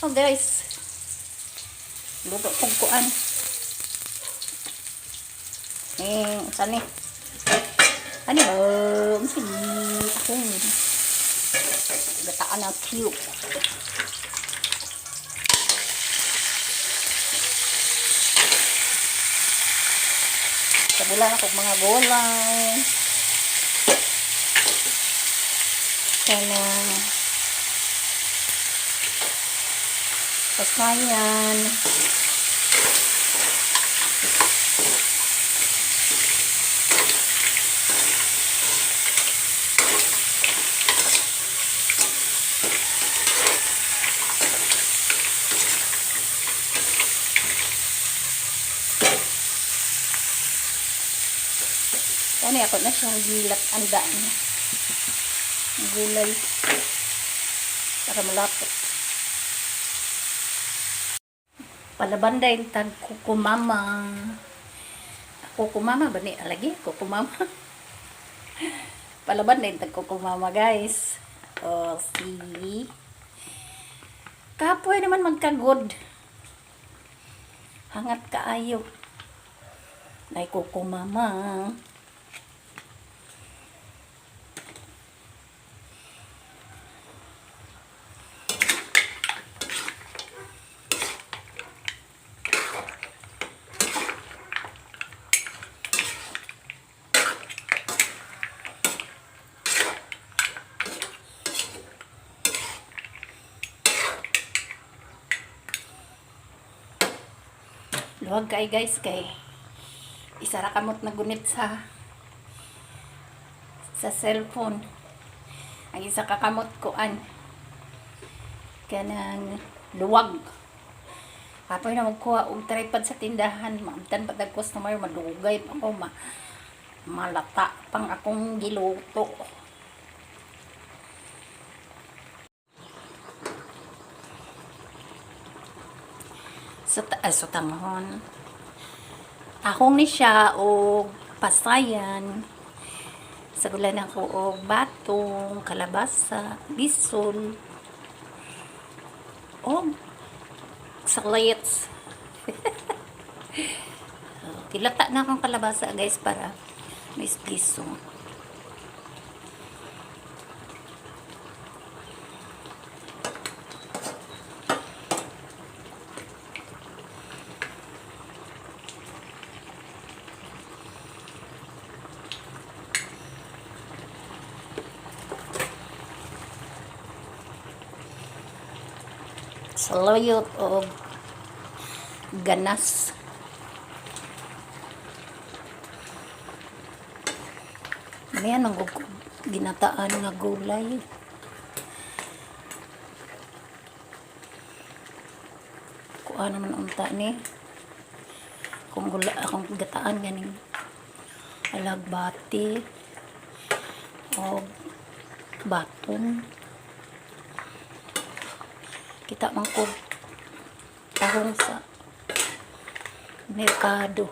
Oh guys, luto kog kuan. Eh, saan ni? Ano ba? Sige, akong gataan na cute. Sabulan ako mga gulay. Kanang pasayan. Ano, ako na siyang gilat andaan. Gulay. Para malapot. Palabanday tag kukumama. Kukumama ba ni alagi? Kukumama. Palabanday tag kukumama, guys. O, see. Kapoy naman magkagod. Hangat kaayo. Nay kukumama. Luwag kay, guys, kay isa ra kamot na gunit sa cellphone. Ang isa ka kamot kuan kanang luwag. Kapoy na magkuha og tripod sa tindahan, maamtan pa tag customer, madugay pa ako, malata pang akong giluto. Sa so tanghon. Tahong ni siya og pasayan. Sagulan ako og batong, kalabasa, bisol, og salits. Tilata na akong kalabasa, guys, para may piso. Saluyot og ganas. Ano yan, ang ginataan nga gulay. Kuha naman unta ni. Kung gula, akong gataan ganing alagbati o baton. Kita man ko tahong sa merkado.